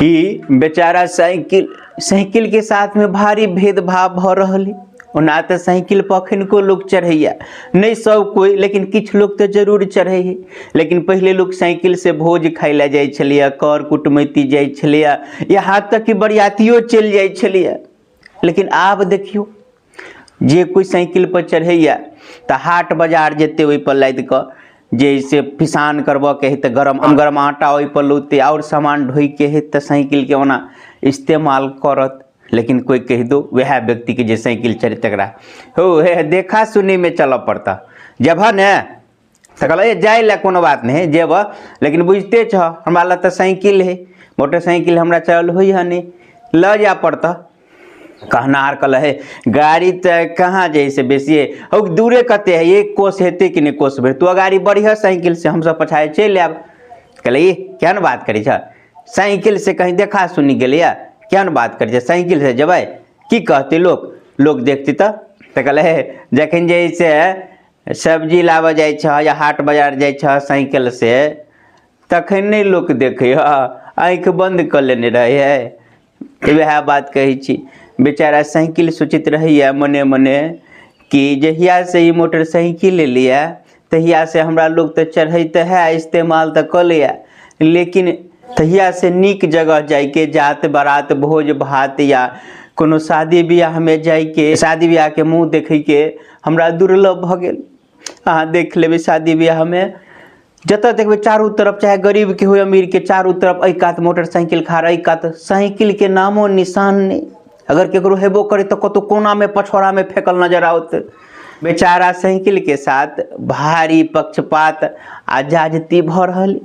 ई बेचारा cycle cycle के साथ में भारी भेदभाव भऽ रहल है। ओना तऽ साइकिल पर अखनको लोक चढ़ैया नहि सब कोइ, लेकिन किछु लोक तऽ जरूर चढ़ै है। लेकिन पहिले लोक साइकिल से भोज खाय लए जाइ छलैया, कर कुटमैती जाइ छलैया, यहाँ तक कि बरियातियो चलि जाइ छलैया। लेकिन आब देखियौ जे कोइ साइकिल पर चढ़ैया तऽ हाट बाजार जेतै ओहि पर लादि कऽ, जे से पिसान करबऽके है तऽ गरम गरम आटा ओहि पर लौतै, आओर सामान ढोइके है तऽ साइकिलके ओना इस्तेमाल करत। लेकिन कोइ कहि दो वएह व्यक्तिके जे साइकिल चढ़ै तकरा हो हे देखा सुनीमे चलऽ पड़तऽ, जेबह ने? तऽ कहलक जाइ लए कोनो बात नहि है, जेबह, लेकिन बुझिते छह हमरा लग तऽ साइकिल है, मोटरसाइकिल हमरा चलल होइ है नहि, लऽ जाय पड़तऽ। कहनार कहल हे गाड़ी तऽ कहाँ जे से बेसिए हौ, दूरे कते है, एक कोस हेतै कि नहि कोस भरि, तू गाड़ी बढ़िया साइकिल से हमसब पछाड़े चलि आयब। कहले ई केहन बात करै छह, साइकिल से कहीं देखा सुनी गेलैया, केहन बात करै छह, साइकिल से जेबै की कहतै लोक, लोक देखतै तऽ। तऽ कहले हे जखन जे से सब्जी लाबऽ जाइ छह या हाट बाजार जाइ छह साइकिल से तखन नहि लोक देखै हऽ, आँखि बन्द कऽ लेने रहै है। वएह बात कहै छी, बेचारा साइकिल सोचैत रहैया मने मने कि जहियासँ ई मोटरसाइकिल एलैया तहियासँ हमरा लोक तऽ चढ़ै तऽ है, इस्तेमाल तऽ कऽ लैया, लेकिन तहियासँ नीक जगह जाइके जात बारात भोज भात या कोनो शादी बियाहमे जाइके, शादी बियाहके मुँह देखैके हमरा दुर्लभ भऽ गेल। अहाँ देख लेबै शादी बियाहमे जतऽ देखबै चारू तरफ, चाहे गरीबके होइ अमीरके, चारू तरफ एहि कात मोटरसाइकिल खाड़, एहि कात साइकिलके नामो निशान नहि। अगर केकरो हेबो करे तऽ कतौ कोनामे पछोड़ामे फेकल नजर आओत। बेचारा साइकिलके साथ भारी पक्षपात आ जाजती भऽ रहल।